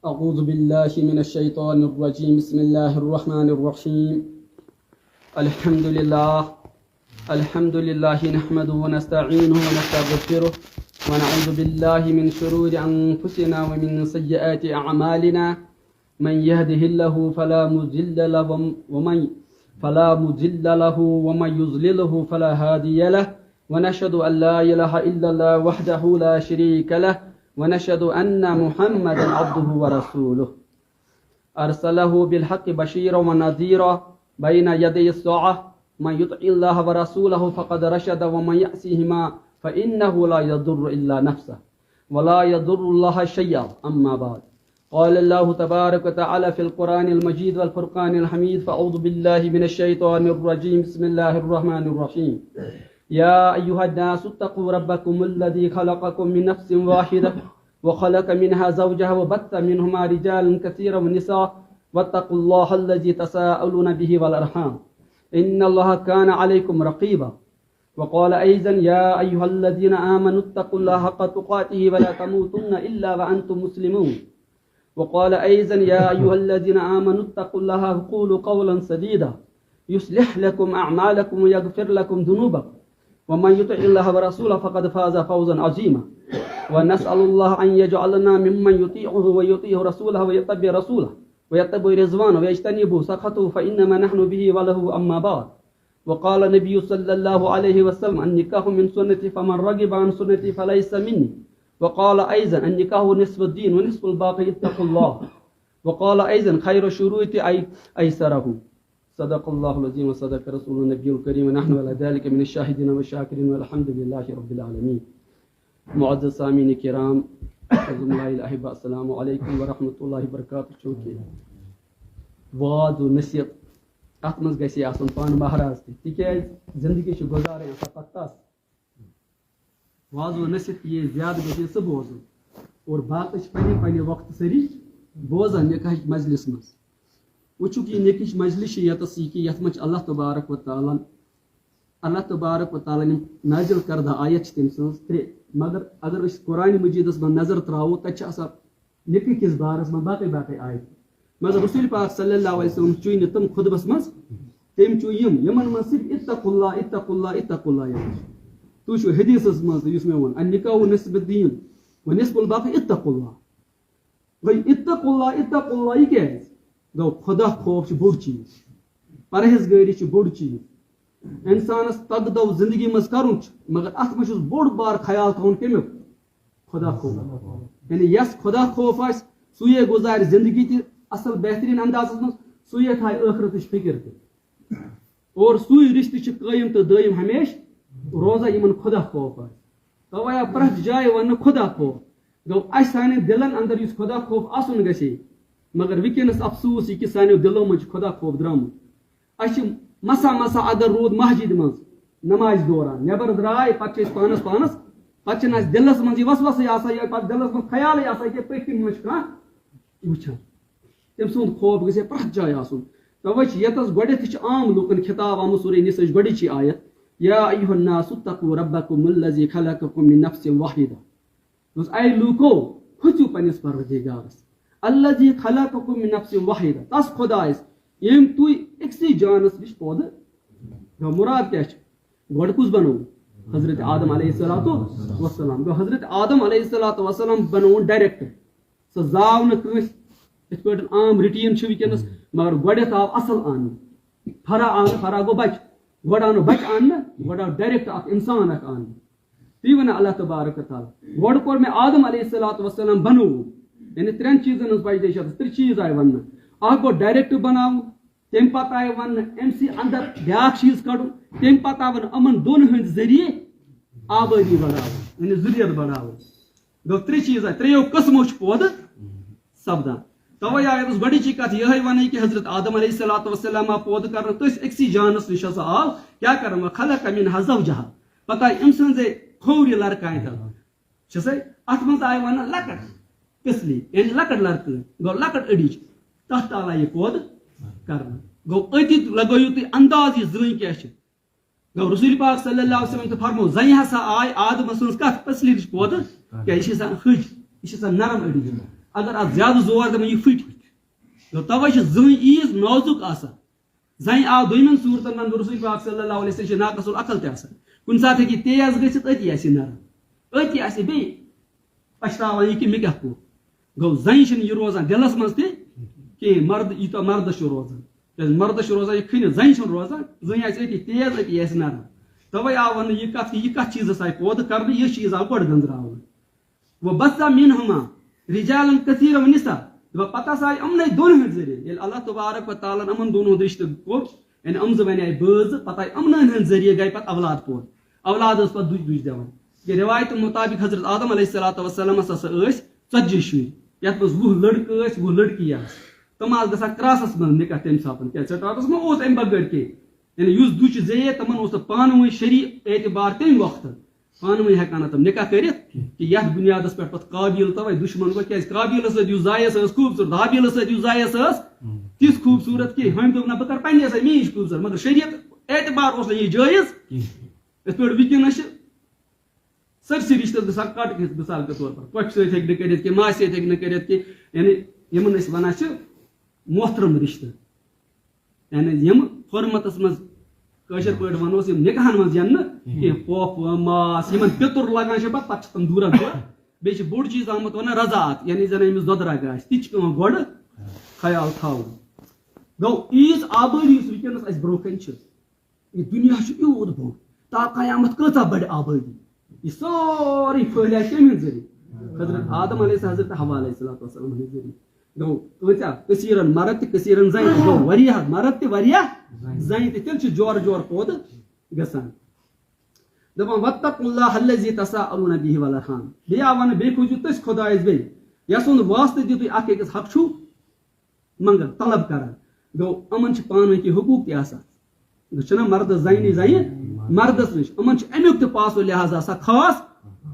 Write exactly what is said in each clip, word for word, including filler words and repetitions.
أعوذ بالله من الشيطان الرجيم. بسم الله الرحمن الرحيم. الحمد لله. الحمد لله نحمده ونستعينه ونستغفره، ونعوذ بالله من شرور أنفسنا ومن سيئات أعمالنا. من يهده الله فلا مضل له، ومن فلا مضل له، ومن يضلله فلا هادي له. ونشهد أن لا إله إلا الله وحده لا شريك له، ونشهد أن محمدا عبده ورسوله. أرسله بالحق بشيرا ونذيرا بين يدي الساعة. من يطع الله ورسوله فقد رشد، ومن يعصهما فإنه لا يضر إلا نفسه، ولا يضر الله شيئا. أما بعد، قال الله تبارك وتعالى في القرآن المجيد والفرقان الحميد، فأعوذ بالله من الشيطان الرجيم. بسم الله الرحمن الرحيم. يا أيها الناس اتقوا ربكم الذي خلقكم من نفس واحدة وخلق منها زوجها وبث منهما رجالا كثيرا ونساء، واتقوا الله الذي تساءلون به والأرحام، إن الله كان عليكم رقيبا. وقال أيضا: يا أيها الذين آمنوا اتقوا الله حق تقاته ولا تموتن إلا وأنتم مسلمون. وقال أيضا: يا أيها الذين آمنوا اتقوا الله وقولوا قولا سديدا يصلح لكم أعمالكم ويغفر لكم ذنوبكم، ومن يطع الله ورسوله فقد فاز فوزا عظيما. ونسأل الله أن يجعلنا ممن يطيعه ويطيع رسوله ويتبع رسوله ويتبع رضوانه ويجتنب سخطه، فإنما نحن به وله. أما بعد، وقال النبي صلى الله عليه وسلم: النكاح من سنتي، فمن رغب عن سنتي فليس مني. وقال أيضا: النكاح نصف الدين ونصف الباقي اتقوا الله. وقال أيضا: خير الشروط أي أيسره. صدق الله العظيم وصدق رسول النبي الكريم، ونحن على ذلك من الشاهدين والشاكرين، والحمد لله رب العالمين. معزز سامعین کرام، زملاء الاحبہ، السلام علیکم ورحمۃ اللہ وبرکاتہ۔ چونکہ واز و نصیحت، اتھ منٛز گژھِ آسُن پانہٕ مہراز تہِ، تِکیازِ زندگی چھِ گُزارٕنۍ آسان پتہٕ تس۔ واز و نصیحت یہِ زیادٕ گژھِ سُہ بوزُن۔ اور باقٕے چھِ پننہِ پننہِ وقتہٕ سٲری بوزان نکاحٕچ مجلس منٛز۔ وۄنۍ چھُکھ یہِ نکاحٕچ مجلس چھِ ییٚتس یہِ کہِ یتھ منٛز چھِ اللہ تبارک و تعالیٰ ہن، اللہ تبارک و تعالیٰ ہن یِم نازل کردہ آیت چھِ تٔمۍ سٕنٛز ترٛےٚ۔ مگر اگر أسۍ قرآن مجیدس منٛز نظر تراوو، تتہِ چھِ آسان نکاح کِس بارس منٛز باقٕے باقٕے آیتہٕ۔ مگر رسول پاک صلی اللہ علیہ وسلم چُے نہٕ تِم خطبس منٛز، تٔمۍ چُے یِم، یِمن منٛز صرف اتقوا اللہ، اتقوا اللہ، اتقوا اللہ یوت چھُ۔ تُہۍ چھِو حدیثس منٛز تہِ یُس مےٚ ووٚن، النکاح نصف الدین و نصف الباقی اتقوا اللہ۔ گوٚو اتقوا اللہ، اتقوا اللہ یہِ کیٛازِ؟ گوٚو خدا خوف چھُ بوٚڑ چیٖز، پرہیزگٲری چھِ بوٚڑ چیٖز۔ انسانس تگدو زندگی منٛز کرُن چھُ، مگر اتھ منٛز چھُس بوٚڑ بار خیال تھاوُن کمیُک؟ خدا خوف۔ یعنی یس خدا خوف آسہِ، سُے گُزارِ زندگی تہِ اصل بہترین اندازس منٛز، سُے تھایہِ ٲخرتٕچ فکر تہِ۔ اور سُے رشتہٕ چھُ قٲیِم تہٕ دٲیِم ہمیشہٕ روزان یِمن خدا خوف آسہِ۔ توے آو پرٛٮ۪تھ جایہِ وننہٕ خدا خوف۔ گوٚو، اسہِ سانٮ۪ن دِلن اندر یُس خدا خوف آسُن گژھِ ہے، مگر وٕنکیٚنس افسوس یہِ کہِ سانیو دِلو منٛز چھُ خدا خوف درٛامُت۔ اسہِ چھِ مسا مسا اگر روٗد مسجد منٛز نمازِ دوران، نٮ۪بر درٛاے، پتہٕ چھِ أسۍ پانس پانس، پتہٕ چھِنہٕ اسہِ دِلس منٛز یہِ وسوسٕے آسان، یا پتہٕ دِلس منٛز خیالٕے آسان کہِ پٔتۍ کِنۍ ما چھُ کانٛہہ وٕچھان۔ تٔمۍ سُنٛد خوف گژھِ ہے پرٛٮ۪تھ جایہِ آسُن۔ توے چھِ ییٚتس گۄڈٮ۪تھٕے چھِ عام لوٗکن خطاب آمُت، سورہ نساء ہٕچ گۄڈٕچی آیت، یا ایھا الناس اتقوا ربکم الذی خلقکم من نفس واحدہ۔ دوٚپُس، اے لوٗکو، کھوژِو پننِس پروردگارس، الذی خلقکم من نفس واحدہ، تس خدایس، ییٚمۍ تُہۍ أکسٕے جانس نِش پٲدٕ۔ گوٚو مراد کیٛاہ چھُ؟ گۄڈٕ کُس بنوو؟ حضرت آدم علیہ الصلوۃ والسلام۔ گوٚو حضرت آدم علیہ الصلوۃ والسلام بنووُن ڈائریکٹ۔ سُہ زاو نہٕ کٲنٛسہِ، یِتھ پٲٹھۍ عام روٹیٖن چھُ وٕنکیٚنَس، مگر گۄڈٮ۪تھ آو اصل اننہٕ۔ فرع آو نہٕ، فرع گوٚو بچہِ۔ گۄڈٕ آو نہٕ بچہِ اننہٕ، گۄڈٕ آو ڈائریکٹ اکھ انسان اکھ اننہٕ۔ تی وَنان اللہ تبارک و تعالیٰ، گۄڈٕ کوٚر مےٚ آدم علیہ الصلوۃ والسلام بنووُم۔ یعنی ترٛٮ۪ن چیٖزن ہٕنٛز وجہ چھِ آسان، ترٛےٚ چیٖز آیہِ وننہٕ۔ اکھ گوٚو ڈائریکٹ بناوُن، تَمہِ پتہٕ آیہِ وننہٕ أمۍ سٕے اندر بیٛاکھ چیٖز کڑُن، تَمہِ پتہٕ آو وننہٕ یِمن دۄن ہٕنٛدۍ ذٔریعہٕ آبٲدی بڑاوٕنۍ، یعنی ذُریت بڑاوٕنۍ۔ گوٚو ترٛےٚ چیٖز آیہِ، ترٛیٚیو قٕسمو چھِ پٲدٕ سپدان۔ توے آیہِ ییٚتس گۄڈٕچی کتھ یِہے ونٕنۍ کہِ حضرت آدم علیہ الصلوۃ والسلام آو پٲدٕ کرنہٕ تٔتھۍ أکسٕے جانس نِش ہسا آو، کیٛاہ کرن وۄنۍ؟ خلق منہا زوجہا۔ پتہٕ آیہِ أمۍ سٕنٛزے کھوورِ لڑکایہِ تل۔ چھِ سا اتھ منٛز آیہِ وننہٕ لۄکٕٹ پِسلی، یعنی لۄکٕٹ لڑکہٕ، گوٚو لۄکٕٹ أڈِج، تتھ تل آیہِ یہِ پٲدٕ کرنہٕ۔ گوٚو أتی لگٲیِو تُہۍ انداز یہِ زٔنۍ کیٛاہ چھِ۔ گوٚو رسول پاک صلی اللہ علیہ وسلم تہِ فرموو، زنہِ ہسا آے آدم سٕنٛز کتھ پسلی نِش پٲدٕ، کیٛازِ یہِ چھِ آسان ۂج، یہِ چھِ آسان نرم أڈِج۔ اگر اتھ زیادٕ زور دِمو، یہِ پھٕٹہِ۔ گوٚو، توے چھِ زٕہٕنۍ عیٖد نازُک آسان۔ زَنہِ آو دوٚیمٮ۪ن صوٗرتَن منٛز رسول پاک صلی اللہ علیہ وسلم چھِ ناقص العقل تہِ آسان۔ کُنہِ ساتہٕ ہیٚکہِ یہِ تیز گٔژھِتھ، أتی آسہِ یہِ نرم، أتی آسہِ یہِ بیٚیہِ پَشتاوان یہِ کہِ مےٚ کیٛاہ کوٚر۔ گوٚو، زَنہِ چھِنہٕ یہِ روزان دِلَس منٛز تہِ کِہیٖنۍ، مرد، یوٗتاہ مردَس چھُ روزان۔ کیٛازِ مردَس چھُ روزان یہِ کھٔنِتھ، زَنہِ چھُنہٕ روزان۔ زٔنۍ آسہِ أتی تیز، أتی آسہِ نرم۔ تَوَے آو وَننہٕ یہِ کَتھ کہِ یہِ کَتھ چیٖزَس آیہِ پٲدٕ کَرنہٕ، یہِ چیٖز آو گۄڈٕ گٔنٛزراونہٕ۔ وبث منهما رجالا كثيرا ونساء۔ دَپان، پتہٕ ہسا آیہِ یِمنٕے دۄن ہٕنٛدۍ ذٔریعہٕ، ییٚلہِ اللہ تبارک و تعالیٰ ہن یِمن دۄن ہُنٛد رشتہٕ کوٚر، یعنی یِم زٕ بنے آیہِ بٲژ، پتہٕ آیہِ یِمنٕے ہٕنٛدۍ ذٔریعہٕ گٔے پتہٕ اولاد پٲدٕ۔ اولاد ٲس پتہٕ دُج دُج دِوان۔ یہِ روایتہٕ مطابق حضرت آدم علیہ الصلوۃ والسلام ہسا ٲسۍ ژتجی شُرۍ، یتھ منٛز وُہ لڑکہٕ ٲسۍ، وُہ لڑکی آسہٕ۔ تِم آسہٕ گژھان کراسس منٛز نکاح تمہِ ساتہٕ، کیازِ سٹاٹس ما اوس امہِ بغٲر کینٛہہ۔ یعنی یُس دُج زیے، تِمن اوس نہٕ پانہٕ ؤنۍ شرعی اعتبار تمہِ وقتہٕ۔ پانہٕ ؤنۍ ہٮ۪کان نہٕ تِم نکاح کٔرِتھ کینٛہہ۔ کہِ یتھ بُنیادس پٮ۪ٹھ پتہٕ قابیل توے دُشمن گوٚو، کیازِ قابیلس سۭتۍ یُس زایس ٲس خوٗبصوٗرت، حابیلس سۭتۍ یُس زایس ٲس تِژھ خوٗبصوٗرت کینٛہہ۔ ہُمۍ دوٚپ، نہ، بہٕ کرٕ پننہِ سۭتۍ میٲنۍ چھِ خوٗبصوٗرت، مگر شریعت اعتبار اوس نہٕ یہِ جٲیز۔ یِتھ پٲٹھۍ وٕنکیٚنس چھِ سٲرسٕے رشتس گژھان کٹ کٔرِتھ، مثال کے طور پر پۄپھِ سۭتۍ ہیٚکہِ نہٕ کٔرِتھ کینٛہہ، ماسہِ سۭتۍ ہیٚکہِ نہٕ کٔرِتھ کینٛہہ، یعنی یِمن أسۍ ونان چھِ محترم رشتہٕ۔ یعنی یِم حرمتس منٛز، کٲشِر پٲٹھۍ ونوس، یِم نکاحن منٛز یِن نہٕ کینٛہہ، پۄپھ، ماس، یِمن پِتُر لگان چھِ پتہٕ، پتہٕ چھِ تِم دوٗرا دوٗرا۔ بیٚیہِ چھِ بوٚڑ چیٖز آمُت وننہٕ رضاعت، یعنی زن أمِس دۄدٕ رگ آسہِ، تہِ چھِ پٮ۪وان گۄڈٕ خیال تھاوُن۔ گوٚو، ییٖژ آبٲدی یُس وٕنکیٚنس اَسہِ برونٛہہ کنہِ چھِ، یہِ دُنیا چھُ یوٗت بوٚڑ، تا قیامت کۭژاہ بڑِ آبٲدی؟ یہِ سٲرٕے پھٔہلے کٔمۍ ہٕنٛدۍ ذٔریعہٕ؟ حضرت آدم علیہ السلام، حضرت حوا علیہ الصلوۃ والسلام ہٕنٛدۍ ذٔریعہٕ۔ گوٚو، کۭژاہ کثیرن مرد تہِ کثیرن زنہِ، گوٚو واریاہ مرد تہِ واریاہ زنہِ تہِ، تیٚلہِ چھِ جورٕ جورٕ پٲدٕ گژھان۔ دپان، "واتقوا اللہ الذی تساءلون بہ والارحام"، بیٚیہِ آو ونہٕ، بیٚیہِ کھوٗژِو تٔسۍ خۄدایس بیٚیہِ، یس سُنٛد واسطہٕ تہِ تُہۍ اکھ أکِس حق چھُو منٛگان، طلب کران۔ گوٚو، یِمن چھِ پانہٕ ؤنۍ کینٛہہ حقوٗق تہِ آسان۔ گوٚو، چھُنہ مردس زنہِ، زنہِ مردس نِش، یِمن چھُ امیُک تہِ پاس و لحاظ آسان خاص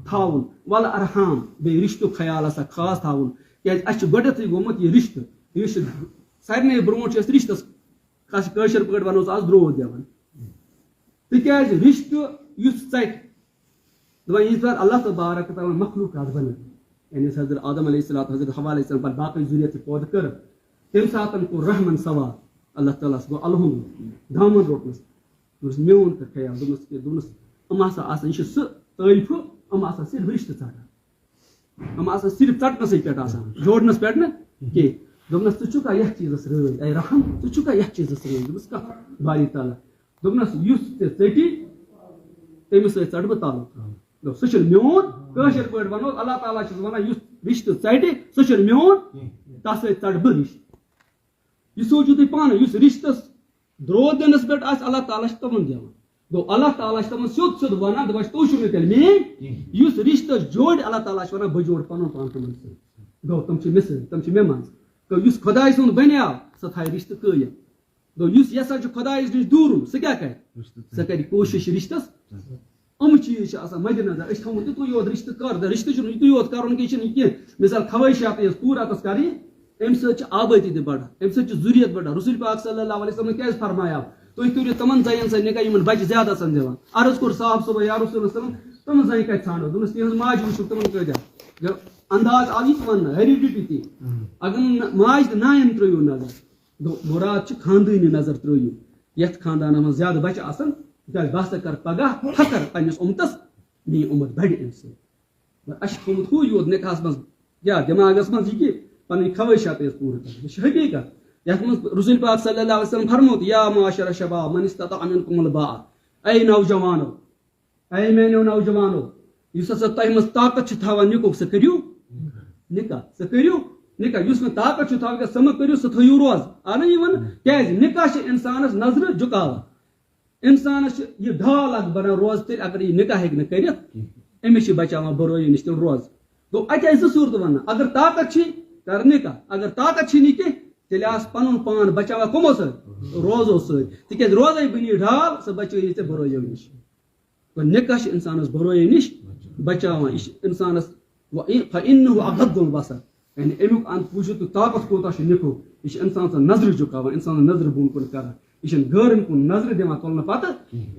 تھاوُن۔ والارحام، بیٚیہِ رشتُک خیال آسان خاص تھاوُن۔ کیازِ اَسہِ چھُ گۄڈنیتھٕے گوٚمُت یہِ رشتہٕ، یہِ چھُ سارنٕے برونٛٹھ چھُ أسۍ رشتس، خاص کٲشِر پٲٹھۍ ونو أسۍ آز درود دِوان۔ تِکیازِ رشتہٕ یُس ژَٹہِ، دَپان، ییٖژ کال اللہ تبارک و تعالیٰ مخلوقات بنٲو، یعنی حضرت آدم علیہ السلام، حضرت حوا علیہ السلام، پتہٕ باقٕے ذُریت تہِ پٲدٕ کٔر، تَمہِ ساتہٕ کوٚر رحمن سوال اللہ تعالیٰ ہس، گوٚو الہُن دامن روٚٹنس۔ دوٚپنس، میون کر خیال، دوٚپنس کہِ، دوٚپنس، یِم ہسا آسان، یہِ چھِ سُہ طٲیفہٕ، یِم آسان صرف رشتہٕ ژٹان۔ یِم آسان صرف ژٹنَسٕے پٮ۪ٹھ آسان، جوڑنَس پٮ۪ٹھ نہٕ کینٛہہ۔ دوٚپنَس، "ژٕ چھُکھا یَتھ چیٖزَس رٲضۍ؟ اے رحم، ژٕ چھُکھا یَتھ چیٖزَس رٲضۍ؟" دوٚپمَس، "کَتھ باری تعالیٰ؟" دوٚپنَس، "یُس ژےٚ ژٔٹی، تٔمِس سۭتۍ ژَٹہٕ بہٕ تعلق۔" دوٚپ، "سُہ چھُنہٕ میون۔" کٲشِر پٲٹھۍ وَنو، اللہ تعالیٰ چھُس وَنان، "یُس رِشتہٕ ژَٹہِ، سُہ چھُنہٕ میون، تَس سۭتۍ ژَٹہٕ بہٕ رِشتہٕ۔" یہِ سوٗنٛچِو تُہۍ پانہٕ، یُس رِشتَس درٛود دِنَس پٮ۪ٹھ آسہِ، اللہ تعالیٰ چھِ تِمَن دِوان۔ گوٚو، اللہ تعالیٰ چھِ تِمَن سیوٚد سیوٚد وَنان، دَپان چھِ، "تُہۍ چھِو نہٕ تیٚلہِ میٛٲنۍ کِہیٖنۍ۔" یُس رِشتَس جوڑِ، اللہ تعالیٰ چھِ وَنان، "بہٕ جوڑٕ پَنُن پان تِمَن سۭتۍ۔" گوٚو، تِم چھِ مےٚ سۭتۍ، تِم چھِ مےٚ منٛز۔ گوٚو، یُس خۄداے سُنٛد بَنیو، سُہ تھایہِ رِشتہٕ قٲیِم۔ گوٚو، یُس یَژھان چھُ خۄدایَس نِش دوٗرُن، سُہ کیٛاہ کَرِ؟ رِشتہٕ سُہ کَرِ کوٗشِش رِشتَس۔ یِم چیٖز چھِ آسان مَدِ نظر۔ أسۍ چھِ تھاوُن تِتُے یوت رِشتہٕ کَر، رِشتہٕ چھُنہٕ یِتُے یوت کَرُن کینٛہہ، یہِ چھِنہٕ یہِ کینٛہہ۔ مِثال، خواہِشات یۄس پوٗرٕ اَتَس کَرٕنۍ، اَمہِ سۭتۍ چھِ آبٲدی تہِ بَڑان، اَمہِ سۭتۍ چھِ ذُریت بَڑان۔ رسول پاک صلی اللہ علیہ وسلم کیٛازِ فرمایو، "تُہۍ کٔرِو تِمَن زَنٮ۪ن سۭتۍ نِکاح، یِمَن بَچہِ زیادٕ آسَن زٮ۪وان۔" عرض کوٚر صاحب صٲبَس، "یا رسول اللہ صلی اللہ علیہ وسلم، تِمَن زَنہِ کَتہِ ژھانٛڈو؟" دوٚپمَس، "تِہِنٛز ماجہِ وٕچھِو، تِمَن کۭتیٛاہ۔" یہِ انداز آو یِتھ وَننہٕ، ہیریڈِٹی تہِ۔ اگر نہٕ ماجہِ تہٕ نانٮ۪ن ترٛٲیِو نظر، گوٚو، مُراد چھِ خاندٲنی نظر ترٛٲیِو۔ یَتھ خاندانَس منٛز زیادٕ بَچہِ آسَن، تِکیٛازِ بہٕ ہسا کَرٕ پَگاہ فخر پنٛنِس اُمتَس، میٛٲنۍ اُمت بَڑِ اَمہِ سۭتۍ۔ مگر اَسہِ چھِ تھوٚومُت ہُے یوت نِکاحَس منٛز، یا دٮ۪ماغَس منٛز یہِ کہِ پَنٕنۍ خواہِشات ٲس پوٗرٕ کَرٕنۍ۔ یہِ چھِ حقیٖقت۔ یَتھ منٛز رسول پاک صلی اللہ علیہ وسلم فرموت، "یا معاشر الشباب من استطاع منکم الباء"، اے نوجوانو، اے میٛانیو نوجوانو، یُس ہسا تۄہہِ منٛز طاقت چھُ تھاوان نِکاح، سُہ کٔرِو نِکاح، سُہ کٔرِو نِکاح۔ یُس نہٕ طاقت چھُ تھاوان، سُہ مہ کٔرِو، سُہ تھٲیِو روزٕ۔ اَوَے یِوان، کیٛازِ نِکاح چھِ اِنسانَس نظرٕ جُکاوان۔ اِنسانَس چھِ یہِ ڈھال اَکھ بَنان روزٕ تیٚلہِ، اگر یہِ نِکاح ہیٚکہِ نہٕ کٔرِتھ، أمِس چھِ بَچاوان بُرٲیی نِش تیٚلہِ روزٕ۔ گوٚو، اَتہِ آسہِ زٕ صوٗرتہٕ وَنان۔ اگر طاقت چھی، کَر نِکاح۔ اگر طاقت چھی نہٕ کینٛہہ، تیٚلہِ آس پَنُن پان بَچاوان کَمو سۭتۍ؟ روزو سۭتۍ۔ تِکیٛازِ روزَے بَنی ڈھال، سۄ بَچٲیی ژےٚ بُرٲیو نِش۔ گوٚو، نِکاح چھِ اِنسانَس بُرٲیی نِش بَچاوان۔ یہِ چھِ اِنسانَس، و-، فَإِنَّهُ أَغَضُّ لِلْبَصَرِ۔ یعنی اَمیُک اَنٛد وٕچھِو تُہۍ، طاقت کوٗتاہ چھُ نِکاحُک۔ یہِ چھِ اِنسان سٕنٛز نظرِ جُکاوان، اِنسان سٕنٛز نظرِ بۄن کُن کَران۔ یہِ چھِنہٕ غٲرَن کُن نظرِ دِوان تُلنہٕ پَتہٕ۔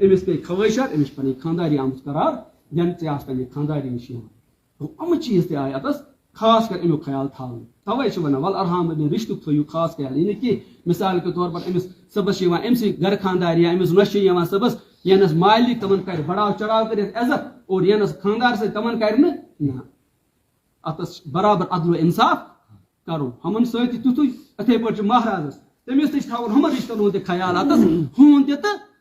أمِس پیٚیہِ خٲہِشات، أمِس چھِ پَنٕنۍ خانٛداری آمٕژ قرار دِنہٕ، ژےٚ آسہٕ پَنٕنہِ خانٛداری نِش یِوان۔ گوٚو، یِم چیٖز تہِ آیہِ اَتَس خاص کر اَمیُک خیال تھاوُن۔ تَوَے چھِ وَنان، "وَالْأَرْحَامَ"، أمِس رِشتُک تھٲیِو خاص خیال۔ یعنی کہِ مِثال کے طور پر أمِس صُبحَس چھِ یِوان أمۍ سٕے گَرٕ خانٛدارِ یا أمِس نۄشہِ چھِ یِوان صُبحَس، یَنَس مالِک تِمَن کَرِ بَڑاو چڑاو کٔرِتھ عزت اور یَنَس خانٛدار سۭتۍ تِمَن کَرِ نہٕ۔ نہ، اَتَس چھِ برابر عدل و اِنصاف کَرُن۔ ہُمَن سۭتۍ تہِ تیُتھُے، یِتھَے پٲٹھۍ چھِ مہرازَس، تٔمِس تہِ چھِ تھاوُن ہُمَن رِشتَن ہُنٛد تہِ خیال اَتَس، ہُہُنٛد تہِ تہٕ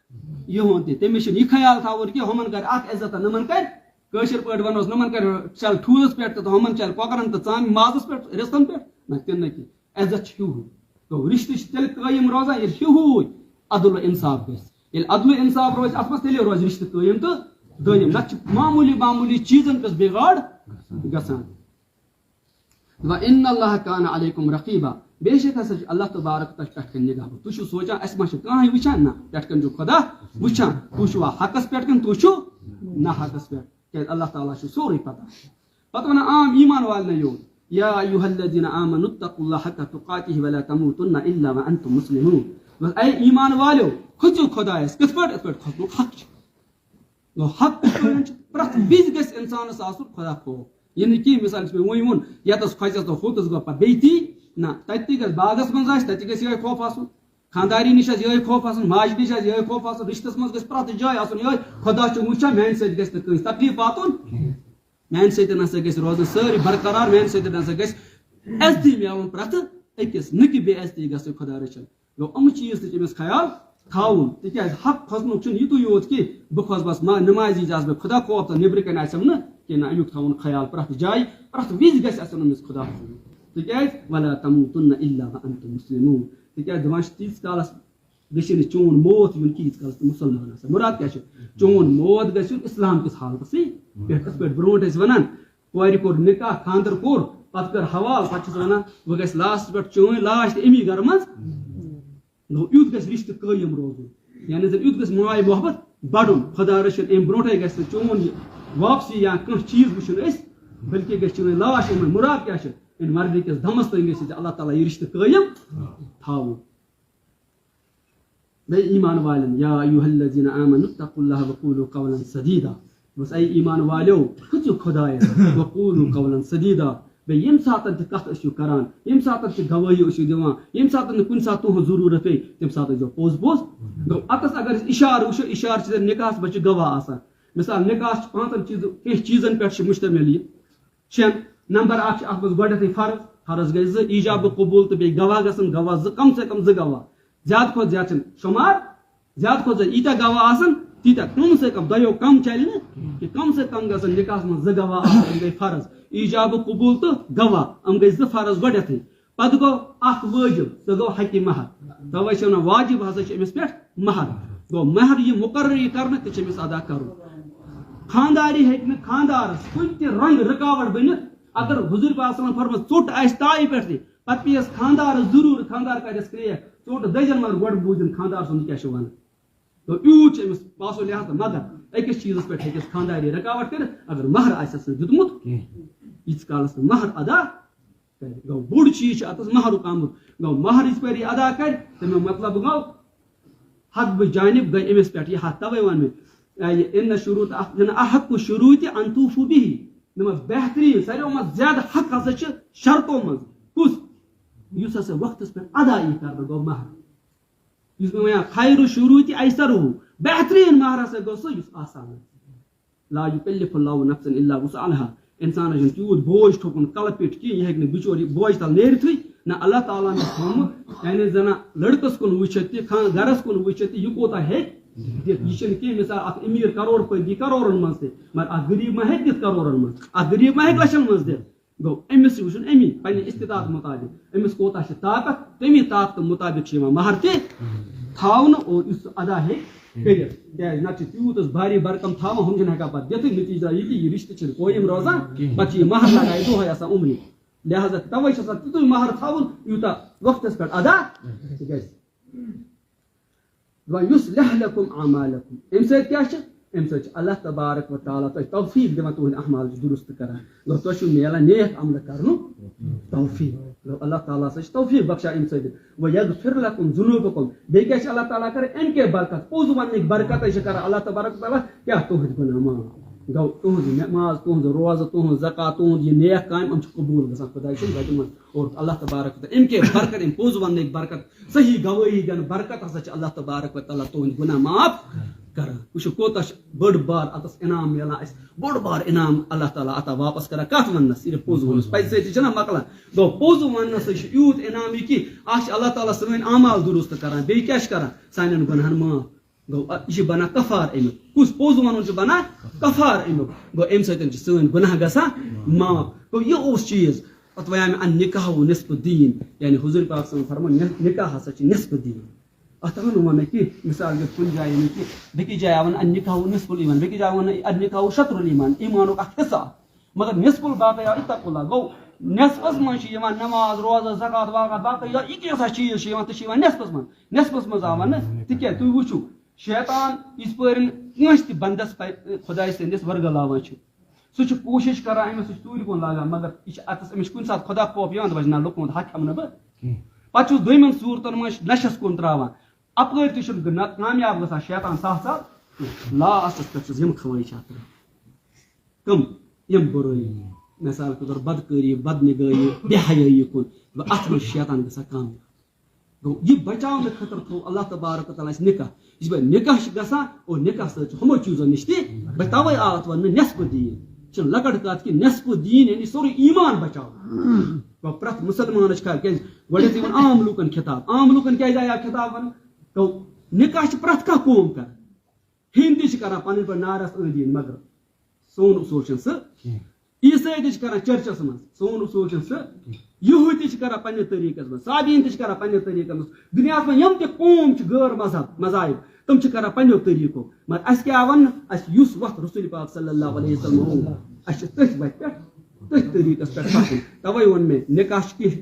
یِہُنٛد تہِ۔ تٔمِس چھُنہٕ یہِ خیال تھاوُن کہِ ہُمَن کَرِ اَکھ عزت تہٕ نُمَن کَرِ، کٲشِر پٲٹھۍ وَنوس، نُمَن کَرِ شَل ٹھوٗلَس پٮ۪ٹھ تہٕ ہُمَن شَل کۄکرَن تہٕ ژامہِ مازَس پٮ۪ٹھ، رِستَن پٮ۪ٹھ۔ نہ، تہِ نہٕ کینٛہہ۔ عزت چھُ ہیوٗ ہیوٗ۔ گوٚو، رِشتہٕ چھِ تیٚلہِ قٲیِم روزان، ییٚلہِ ہیوٗ ہیوٗ عدل و اِنصاف گژھِ۔ ییٚلہِ عدل و اِنصاف روزِ اَتھ منٛز، تیٚلے روزِ رِشتہٕ قٲیِم تہٕ دٲیِم۔ نَتہٕ چھِ معموٗلی معموٗلی چیٖزَن پٮ۪ٹھ بِگاڑ گژھان۔ وَإِنَّ اللَّهَ كَانَ عَلَيْكُمْ رَقِيبًا۔ بے شک ہسا چھُ اللہ تبارک تۄہہِ پٮ۪ٹھ کَنہِ نِگاہ۔ تُہۍ چھِو سونٛچان، اَسہِ ما چھُ کانٛہہ وٕچھان؟ نہ، پٮ۪ٹھ کَنہِ چھُ خۄدا وٕچھان۔ تُہۍ چھِوا حقَس پٮ۪ٹھ کِنہٕ تُہۍ چھِو نہ حقَس پٮ۪ٹھ؟ کیٛازِ اللہ تعالیٰ چھُ سورُے پَتہ۔ پَتہٕ وَنان عام ایٖمان والنیو، "یا ایُہا الذین آمنوا اتقوا اللہ حق تقاتہ ولا تموتن الا وانتم مسلمون۔" بس، اے ایٖمان والیو، کھٔژِو خۄدایَس۔ کِتھ پٲٹھۍ؟ یِتھ پٲٹھۍ کھۄژنُک حق چھُ۔ گوٚو، حق کِتھ پٲٹھۍ چھُ؟ پرٛٮ۪تھ وِزِ گژھِ اِنسانَس آسُن خۄدا خوف۔ یہِ نہٕ کینٛہہ، مِثال چھُ مےٚ وۄنۍ ووٚن، یَتَس کھۄژٮ۪س تہٕ ہوٚتَس گوٚو پَتہٕ بیٚیہِ تی۔ نہ، تَتہِ تہِ گژھِ، باغَس منٛز آسہِ، تَتہِ تہِ گژھِ یِہوٚے خوف آسُن۔ خانٛداری نِش آسہِ یِہوٚے خوف آسُن، ماجہِ نِش آسہِ یِہوٚے خوف آسُن، رِشتَس منٛز گژھِ پرٛٮ۪تھ جایہِ آسُن یِہوٚے، خۄدا چھُ وٕچھان، میٛانہِ سۭتۍ گژھِ نہٕ کٲنٛسہِ تکلیٖف واتُن۔ میٛانہِ سۭتۍ ہسا گژھِ روزٕنۍ سٲری برقرار، میٛانہِ سۭتۍ ہسا گژھِ عزتی میلُن پرٛٮ۪تھ أکِس، نہٕ کہِ بے عزتی گژھِ خۄدا رٔچھِنۍ۔ گوٚو، یِم چیٖز تہِ چھِ أمِس خیال تھاوُن، تِکیٛازِ حق کھۄژنُک چھُنہٕ یِتُے یوت کہِ بہٕ کھۄژٕ بس ما-، نمازی آسہٕ بہٕ خۄدا خوف تہٕ نیٚبرٕ کَنہِ آسٮ۪م نہٕ کینٛہہ، نہ، اَمیُک تھاوُن خیال پرٛٮ۪تھ جایہِ، پرٛٮ۪تھ وِزِ گژھِ آسُن أمِس خۄدا خوف۔ تِکیٛازِ وَلا تَموٗتُنَّ إِلَّا وَأَنْتُمْ مُسْلِمُونَ، تِکیٛازِ دَپان چھِ تیٖتِس کالَس گژھِ نہٕ چون موت یُن کہِ ییٖتِس کالَس ژٕ مُسلمان آسَکھ۔ مُراد کیٛاہ چھُ؟ چون موت گژھِ یُن اِسلام کِس حالتَسٕے پٮ۪ٹھ۔ یِتھ پٲٹھۍ برونٛٹھ ٲسۍ وَنان، کورِ کوٚر نِکاح، خانٛدر کوٚر، پَتہٕ کٔر حوال، پَتہٕ چھِس وَنان، وۄنۍ گژھِ لاسٹَس پٮ۪ٹھ چٲنۍ لاش تہِ اَمی گَرٕ منٛز۔ گوٚو، یُتھ گژھِ رِشتہٕ قٲیِم روزُن۔ یعنی زَن یُتھ گژھِ ماے محبت بَڑُن۔ خۄدا رٔچھِنۍ، اَمہِ برونٛٹھَے گژھِ نہٕ چون یہِ واپسی یا کانٛہہ چیٖز وٕچھُن أسۍ، بلکہِ گژھِ چٲنۍ لاش یِمَے۔ مُراد کیٛاہ چھُ؟ اَمہِ مرنہٕ کِس دَمَس تام گژھِ ژےٚ اللہ تعالیٰ یہِ رِشتہٕ قٲیِم تھاوُن۔ بیٚیہِ ایٖمان والٮ۪ن، یا ایُہا الذین آمنوا اتقوا اللہ وقولوا قولا سدیدا۔ بس، اے ایٖمان والیو، کھٔژِو خۄدایَس، وقولوا قولا سدیدا۔ بیٚیہِ ییٚمہِ ساتَن تہِ کَتھ ٲسِو کَران، ییٚمہِ ساتَن تہِ گوٲہی ٲسِو دِوان، ییٚمہِ ساتَن نہٕ کُنہِ ساتہٕ تُہٕنٛز ضروٗرت پیٚیہِ، تَمہِ ساتہٕ ٲسۍزیو پوٚز پوٚز۔ گوٚو، اَتَس اگر أسۍ اِشارٕ وٕچھو، اِشارٕ چھِ زَن نِکاحَس منٛز چھِ گواہ آسان۔ مثال، نِکاح چھُ پانٛژَن چیٖزو، کینٛہہ چیٖزَن پٮ۪ٹھ چھُ مُشتمِل یہِ۔ شےٚ، نمبر اکھ چھُ اَتھ منٛز گۄڈٕنٮ۪تھٕے فرض، فرض گٔے زٕ، ایٖجاب و قبوٗل تہٕ بیٚیہِ گواہ گژھن، گواہ زٕ، کم سے کم زٕ گواہ، زیادٕ کھۄتہٕ زیادٕ چھِنہٕ شُمار، زیادٕ کھۄتہٕ زیادٕ ییٖتیٛاہ گواہ آسن، تیٖتیٛاہ، کم سے کم دۄیو کم چلہِ نہٕ کہِ کم سے کم گژھن نِکاحس منٛز زٕ گواہ آسٕنۍ، یِم گٔے فرض، ایٖجاب و قبوٗل تہٕ گواہ، یِم گٔے زٕ فرض گۄڈٕنٮ۪تھٕے۔ پتہٕ گوٚو اکھ وٲجب، سُہ گوٚو حقِ مہر۔ توے چھِ ونان واجب ہسا چھُ أمِس پٮ۪ٹھ مہر۔ گوٚو مہر یہِ مُقرر یہِ کرنہٕ تہِ چھِ أمِس ادا کرُن۔ خانٛداری ہیٚکہِ نہٕ خانٛدارس کُنہِ تہِ رنٛگہٕ رُکاوٹ بٔنِتھ۔ اگر حضوٗر پاک صلی اللہ علیہ وسلم فرمٲو، ژوٚٹ آسہِ تایہِ پٮ۪ٹھ تہِ، پتہٕ پیٚیس خانٛدارس ضروٗر، خانٛدار کرٮ۪س کرٛیکھ، ژوٚٹ دٔجن، مگر گۄڈٕ بوٗزِن خانٛدار سُنٛد کیٛاہ چھُ ونان۔ گوٚو یوٗت چھُ أمِس پاسو لحاظ، مگر أکِس چیٖزس پٮ۪ٹھ ہیٚکٮ۪س خانٛداری رُکاوٹ کٔرِتھ، اگر مہر آسٮ۪س نہٕ دیُتمُت، کینٛہہ۔ ییٖتِس کالس نہٕ مہر ادا گوٚو بوٚڑ چیٖز چھُ اَتَس مہرُک آمُت۔ گوٚو مہر یِژ پھِرِ یہِ ادا کرِ، تَمیُک مطلب گوٚو حق بجانب گٔے أمِس پٮ۪ٹھ یہِ حق۔ تَوَے وَن مےٚ، یہِ اِنَّ شُروٗط، اَتھ، یعنی اَحَقُّ شُروٗطِ اَن توفوٗ بِہِ۔ دوٚپمَس، بہتریٖن، ساروِیو منٛز زیادٕ حق ہسا چھُ شرطو منٛز۔ کُس؟ یُس ہسا وقتَس پٮ۪ٹھ ادا یی کرنہٕ، گوٚو مہر۔ یُس مےٚ وَنیٛاو، خیرُ شُروٗطِ ایسرُہُ، بہتریٖن مہر ہسا گوٚو سُہ یُس آسان آسہِ۔ لا یکلف اللہ نفسا الا وسعها۔ انسانس چھُنہٕ تیوٗت بوج ٹھوکُن کلہٕ پیٚٹھۍ کینٛہہ، یہِ ہیٚکہِ نہٕ بِچور یہِ بوج تل نیرِتھٕے۔ نہ، اللہ تعالیٰ ہن چھُ تھوٚومُت، یعنی زنہ لڑکس کُن وٕچھِتھ تہِ، خان-، گرس کُن وٕچھِتھ تہِ، یہِ کوٗتاہ ہیٚکہِ دِتھ۔ یہِ چھُنہٕ کینٛہہ، مثال، اکھ امیر کرور پٔتۍ دی کرورن منٛز تہِ، مگر اکھ غریب ما ہیٚکہِ دِتھ کرورن منٛز؟ اکھ غریب ما ہیٚکہِ لچھن منٛز دِتھ؟ گوٚو، أمِس چھُ وٕچھُن اَمی، پننہِ استطاعت مطابق، أمِس کوٗتاہ چھِ طاقت، تَمی طاقتہٕ مطابق چھُ یِوان مہر تہِ تھاونہٕ اور یُس سُہ ادا ہیٚکہِ کٔرِتھ۔ کیٛازِ نتہٕ چھِ تیوٗت أسۍ بھاری برکم تھاوان، ہُم چھِنہٕ ہٮ۪کان پتہٕ دِتھٕے، نتیٖجہ یہِ کہِ یہِ رِشتہٕ چھِنہٕ قٲیِم روزان، کِہیٖنۍ۔ پتہٕ چھِ یہِ مہر لگان یہِ دۄہے آسان عمرِ۔ لہذا توے چھُ آسان تیُتُے مہر تھاوُن، یوٗتاہ وقتس پٮ۪ٹھ ادا گژھِ۔ وَيُصْلِحْ لَكُمْ أَعْمَالَكُمْ۔ اَمہِ سۭتۍ کیٛاہ چھِ؟ اَمہِ سۭتۍ چھِ اللہ تبارک و تعالیٰ تۄہہِ توفیٖق دِوان، تُہٕنٛدۍ اعمال چھِ درست کران۔ گوٚو، تۄہہِ چھُو میلان نیک عملہٕ کرنُک توفیٖق۔ گوٚو، اللہ تعالیٰ ہسا چھِ توفیٖق بخشان اَمہِ سۭتۍ۔ وَيَغْفِرْ لَكُمْ ذُنُوبَكُمْ۔ بیٚیہِ کیٛاہ چھِ اللہ تعالیٰ کران؟ اَمہِ کے برکت، پوٚز وَننٕکۍ برکتَے چھِ کران اللہ تبارک و تعالیٰ کیٛاہ؟ تُہٕنٛدۍ گۄناہ معاف۔ گوٚو تُہنٛز یہِ نماز، تُہنٛز روزٕ، تُہنٛز زکات، تُہنٛد یہِ نیک کامہِ، یِم چھِ قبوٗل گژھان خۄداے سٕنٛدِ وَتہِ منٛز۔ اور اللہ تبارک و تعالیٰ، اَمہِ کہِ برکت، اَمہِ پوٚز وَننٕکۍ برکت، صحیح گوٲہی دِنہٕ برکت ہسا چھِ اللہ تبارک و تعالیٰ تُہنٛدۍ گۄناہ معاف کران۔ وٕچھِو کوٗتاہ چھُ بٔڑ بار اَتَس انعام میلان اَسہِ، بوٚڑ بار انعام اللہ تعالیٰ عطا واپس کران۔ کَتھ وَننَس؟ صرف پوٚز وَننَس۔ پَزِ سۭتۍ چھِنہ مۄکلان۔ گوٚو پوٚز وَننَس سۭتۍ چھُ یوٗت انعام یہِ کہِ اَکھ چھِ اللہ تعالیٰ سٲنۍ اعمال درست کران، بیٚیہِ کیٛاہ چھِ کران؟ سانٮ۪ن گۄناہَن معاف۔ گوٚو، اَ-، یہِ چھِ بَنان کفار اَمیُک۔ کُس پوٚز وَنُن چھُ بَنان؟ کفار اَمیُک۔ گوٚو، اَمہِ سۭتۍ چھِ سٲنۍ گۄناہ گژھان معاف۔ گوٚو، یہِ اوس چیٖز۔ اَتھ وَنیٛاو مےٚ، النکاح نصف الدین، یعنی حضوٗر پاک صلی اللہ علیہ وسلم فرموو، نِ-، نکاح ہسا چھِ نصف دیٖن۔ اَتھ آو نہٕ وَننہٕ کینٛہہ، مثال کے طور کُنہِ جایہِ نہٕ کینٛہہ، بیٚکِس جایہِ آو وَننہٕ، النکاح نصف الایمان، بیٚکِس جایہِ وَننہٕ، النکاح شطر الایمان، ایمانُک اَکھ حصہٕ اَکھ۔ مگر نصف الباقی آو، اتقوا اللہ، گوٚو، نصفس منٛز چھِ یِوان نماز، روزٕ، زکات، واکات، باقٕے یا یہِ کیٛاہ سا چیٖز چھِ یِوان، تہِ چھِ یِوان نصفس منٛز۔ نصفس منٛز آو وَننہٕ، تِکیٛازِ تُہۍ وٕچھِو، شیطان یِژ پٲرۍ کٲنٛسہِ تہِ بندس پَ-، خۄداے سٕنٛدِس ورگلاوان چھُ۔ سُہ چھُ کوٗشِش کران، أمِس سُہ چھُ ژوٗرِ کُن لاگان، مگر یہِ چھُ اَتَس، أمِس چھُ کُنہِ ساتہٕ خۄدا خوف یِوان، دَپان چھُ، "نہ، لُکہٕ ہُنٛد حق کھٮ۪مہٕ نہٕ بہٕ کینٛہہ۔" پَتہٕ چھُس دوٚیمٮ۪ن صوٗرتَن منٛز نَشَس کُن ترٛاوان۔ اَپٲرۍ تہِ چھُنہٕ نہ کامیاب گژھان، شیطان سَتھ سَتھ، لاسٹَس پٮ۪ٹھ چھُس یِم خواہِشات ترٛاوان۔ کٕم؟ یِم بُرٲیی۔ مثال کے طور، بدکٲری، بدنگٲہی، بے حیٲیی کُن۔ اَتھ منٛز چھُ شیطان گژھان کامیاب۔ گوٚو، یہِ بچاونہٕ خٲطرٕ تھوٚو اللہ تبارک و تعالیٰ اَسہِ نکاح۔ یہِ چھِ پَتہٕ نکاح چھِ گژھان، اور نکاح سۭتۍ چھِ ہُمو چیٖزو نِش تہِ بچ-، تَوَے آو اَتھ وَننہٕ نصف دیٖن۔ یہِ چھِنہٕ لۄکٕٹ کَتھ کینٛہہ، نصف دیٖن یعنی سورُے ایمان بچاوُن۔ گوٚو، پرٛٮ۪تھ مُسلمانَس چھِ خیال، کیٛازِ گۄڈٕنٮ۪تھ یِوان عام لوٗکَن خطاب۔ عام لوٗکَن کیٛازِ آیہِ اَکھ خطاب وَننہٕ؟ گوٚو، نکاح چھِ پرٛٮ۪تھ کانٛہہ قوم کَران۔ ہیٚنٛدۍ تہِ چھِ کَران پَنٕنۍ پٲٹھۍ نارَس أنٛدۍ أنٛدۍ، مگر سون اصوٗل چھُنہٕ سُہ۔ کینٛہہ۔ عیٖسٲے تہِ چھِ کران چرچس منٛز، سون اصوٗل چھُنہٕ سُہ۔ یہوٗدۍ تہِ چھِ کران پننہِ طریٖقس منٛز، صابیٖن تہِ چھِ کران پننہِ طریٖقس منٛز۔ دُنیاہس منٛز یِم تہِ قوم چھِ غٲر مذہب، مذاہب، تِم چھِ کران پننیو طریٖقو۔ مگر اَسہِ کیٛاہ وَننہٕ؟ اَسہِ یُس وَتھ رسول پاک صلی اللہ علیہ وسلم ووٚن، اَسہِ چھِ تٔتھۍ وَتہِ پٮ۪ٹھ، تٔتھۍ طریٖقس پٮ۪ٹھ پَکُن۔ تَوَے ووٚن مےٚ، نکاح چھُ کینٛہہ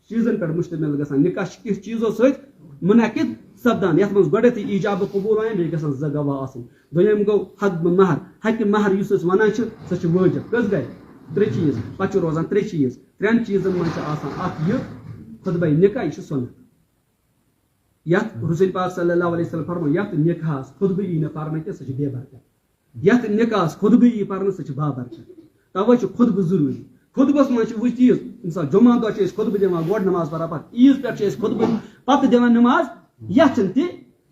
چیٖزن پٮ۪ٹھ مشتمل گژھان۔ نکاح چھُ کینٛہہ چیٖزو سۭتۍ منعقد سپدان، یَتھ منٛز گۄڈٕنیتھٕے ایجاب قبول وَنان، بیٚیہِ گژھن زٕ گواہ آسٕنۍ۔ دوٚیِم گوٚو حق مہر۔ حق مہر یُس أسۍ وَنان چھِ، سۄ چھِ وٲجب۔ کٔژ گٔے؟ ترٛےٚ چیٖز۔ پَتہٕ چھِ روزان ترٛےٚ چیٖز۔ ترٛٮ۪ن چیٖزَن منٛز چھِ آسان اَکھ یہِ خطبہ نکاح، یہِ چھُ سُنت۔ یَتھ رسول پاک صلی اللہ علیہ وسلم فرموو، یَتھ نکاحَس خطبہٕ یی نہٕ پَرنہٕ کینٛہہ، سُہ چھُ بے برکت۔ یَتھ نکاحَس خطبہٕ یی پَرنہٕ، سُہ چھُ بابرکت۔ تَوَے چھُ خطبہٕ ضروٗری۔ خطبس منٛز چھِ وٕچھ چیٖز، مثال، جمعہ دۄہ چھِ أسۍ خطبہٕ دِوان، گۄڈٕ نماز پَران، پَتہٕ عیٖذ پٮ۪ٹھ چھِ أسۍ خطبہٕ، پَتہٕ دِوان نماز، یَتھ چھِنہٕ تہِ،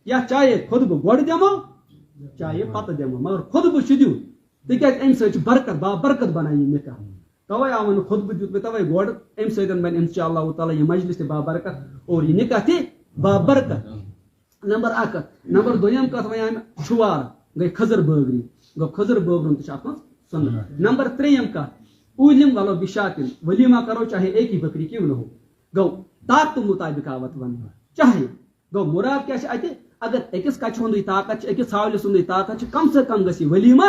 یَتھ چاہے خطبہٕ گۄڈٕ دِمو، چاہے پَتہٕ دِمو، مگر خطبہٕ چھُ دیُن، تِکیٛازِ اَمہِ سۭتۍ چھُ برکت، بابرکت بَنان یہِ نکاح۔ تَوَے آو وۄنۍ خطبہٕ دیُت مےٚ تَوَے گۄڈٕ، اَمہِ سۭتۍ بَنہِ اِنشاء اللہ تعالیٰ یہِ مجلس تہِ بابرکت اور یہِ نکاح تہِ بابرکت۔ نمبر اکھ کتھ۔ نمبر دوٚیِم کتھ وَنیٛاو مےٚ چھُوار، گٔے کھٔزٕر بٲگرِنۍ۔ گوٚو کھٔزٕر بٲگرُن تہِ چھُ اَتھ منٛز سُنت۔ نمبر ترٛیٚیِم کتھ، اوٗلِم ولو بِشاتِن، ؤلیٖما کرو چاہے ایک ہی بکری کیوں نہ ہو۔ گوٚو طاقتہٕ مُطابق آو اَتھ وَننہٕ۔ چاہے۔ گوٚو مُراد کیٛاہ چھِ اَتہِ؟ اگر أکِس کَچھِ ہُنٛدُے طاقت چھِ، أکِس ژھاولِس ہُنٛدُے طاقت چھِ، کم سے کم گژھِ یہِ ؤلیٖما